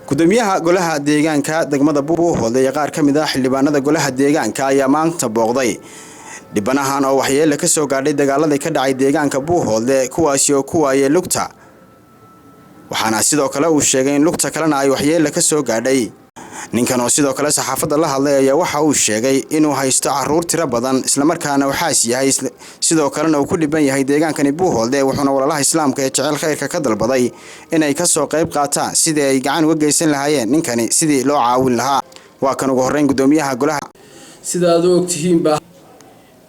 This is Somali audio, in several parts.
Gudoomiyaha golaha deegaanka degmada Buuhoodle iyo qaar ka mid ah xildhibaanada golaha deegaanka ayaa maanta booqday dhibanahan oo waxyeelo ka soo gaadhay dagaaladii ka dhacay deegaanka Buuhoodle, kuwaasi oo ku waayay lugta. Waxaana sidoo kale uu sheegay in lugta kalena ay waxyeelo ka soo gaadhay. Ninkan oo sidoo kale saxaafadda la hadlay ayaa waxa uu sheegay inuu haysto caruur tiro badan, islamarkaana uu xaas yahay, sidoo kalena uu ku dhiban yahay deegaankani Buuhoodle. Wuxuuna walaalaha islaamka ee jecel khayrka ka dalbaday inay kasoo qayb qaataan sidii ay gacan uga geysan lahaayeen ninkani sidii loo caawin lahaa. Waa kan ugu horreyn gudoomiyaha golaha. Sida aad u ogtihiinba,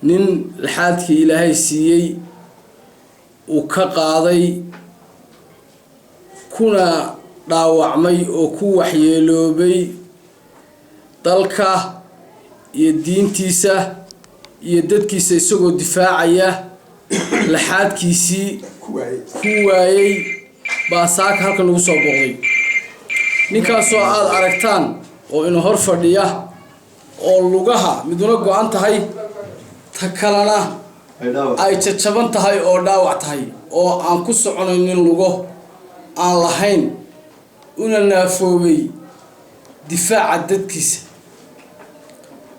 nin laxaadkii Ilaahay siiyey uu ka qaaday, kuna dhaawacmay oo ku waxyeeloobay dalka iyo diintiisa iyo dadkiisa isagoo difaacaya, laxaadkiisii ku waayey baa saaka halkan lagu soo booqday. Ninkaasoo aada aragtaan oo ina hor fadhiya oo lugaha miduna go-an tahay, ta kalena ay jajaban tahay oo dhaawac tahay, oo aan ku soconaynin, lugo aan lahayn, una naafoobay difaaca dadkiisa.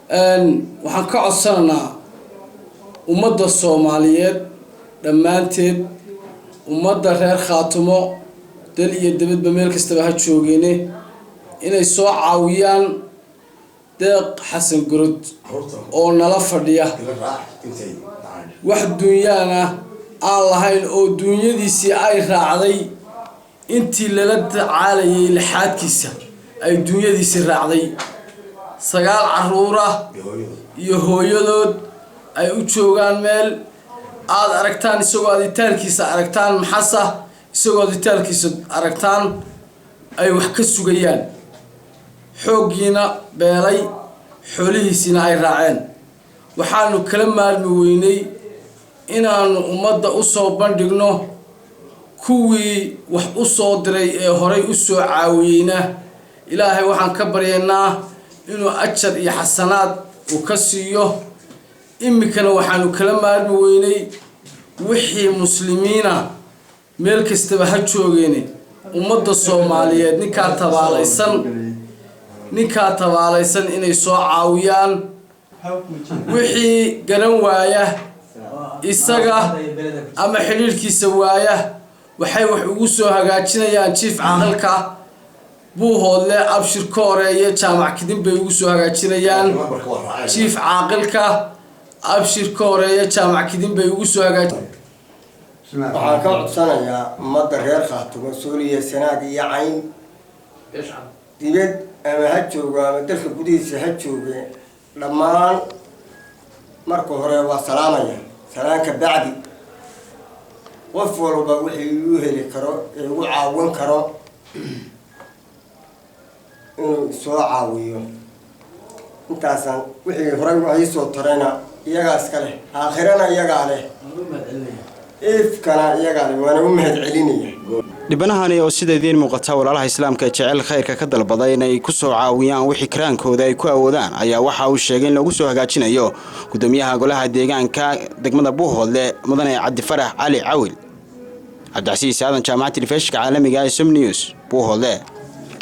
Waxaan ka codsanaynaa ummadda Soomaaliyeed dhammaanteed, ummadda reer Khaatumo dal iyo dibadba meel kastaba ha joogeene, inay soo caawiyaan Deeq Xasan Gorod oo nala fadhiya, wax duunyaana aan lahayn oo duunyadiisii ay raacday intii lala tacaalayay laxaadkiisa, ay duunyadiisii raacday, 9 caruura iyo hooyadood ay u joogaan meel aada aragtaan, isagoo aad itaalkiisa aragtaan, maxasa isagoo aad itaalkiisa aragtaan ay wax ka sugayaan, xooggiina beelay, xoolihiisiina ay raaceen. Waxaanu kala maarmi weynay inaanu ummadda u soo bandhigno. Kuwii wax u soo diray ee horay u soo caawiyeyna, Ilaahay waxaan ka baryaynaa inuu ajar iyo xasanaad uu ka siiyo. Iminkana waxaanu kala maarmi weynay wixii muslimiina meel kastaba ha joogeene, ummadda Soomaaliyeed, ninkaa tabaalaysan inay soo caawiyaan. Wixii garan waaya isaga ama xidhiidhkiisa waaya, waxay wax ugu soo hagaajinayaan jiif caaqilka Buuhoodle, Abshir Kooreeye Jaamac Kidin bay ugu soo hagaajinayaan. Jiif caaqilka Abshir Kooreeye Jaamac Kidin bay ugu soo hagaaj. Waxaan ka codsanayaa ummadda reer Khaatumo, Sooliya, Sanaag iyo Cayn, dibad ama ha joogo ama dalka gudihiisa ha jooge, dhammaan marka hore waa salaamaya. Salaanka bacdi, qof walba wixii igu heli karo ee igu caawin karo inuu soo caawiyo. Intaasaan wixii horay wax iisoo tarayna iyagaa iska leh, aakhirana iyagaa leh, ifkana iyagaa leh, waana u mahad celinaya. Dhibanahani oo sida idiin muuqata walaalaha islaamka ee jecel khayrka ka dalbaday inay ku soo caawiyaan wixii karaankooda ay ku awoodaan ayaa waxa uu sheegay in lagu soo hagaajinayo gudoomiyaha golaha deegaanka degmada Buuhoodle, mudane Cabdifarax Cali Cawil. Cabdicasiis Aadan Jaamacad, telefishinka caalamiga ee Som News, Buuhoodle.